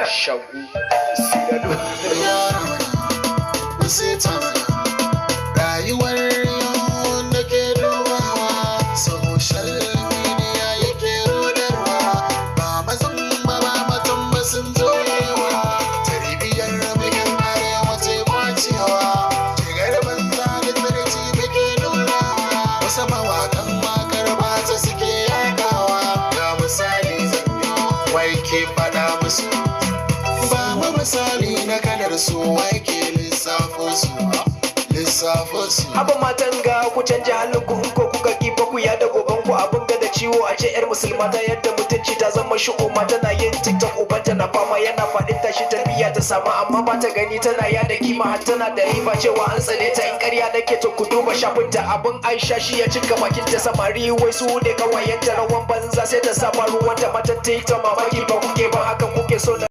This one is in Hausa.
Shagu sinadu. Rayuwar yau da ke dubawa, social media yake rudarwa, ba mazan ba ba matan ba sun zoyewa, tarbiyyar bikin Arewa ce kwacewa, shigar banza da tsirci muke nunawa, wasu mawakan wakar batsa suke yadawa. Ga misali zan yi, wai ke faɗa musu, ba mu misali na kalar su, wai ke lissafo su, lissafo su. Haba matan ga, ku canja halin ku, in ko kuka kifa ku ya da goban ku. Abin ga da ciwo a ce yar musulma ta yadda mutunci ta zama shu'uma, tana yin TikTok, ubanta na fama yana faɗin tashi tarbiyya ta samu, amma ba ta gani tana yada kima, har tana da riba cewa an tsane ta. In ƙarya nake, to ku duba shafin ta. Abin Aisha shi ya cika bakin ta, samari wai su ne kawayenta, rawan banza sai ta saba ruwanta. Matan TikTok, mamaki ba kuke ba, hakan kuke so na.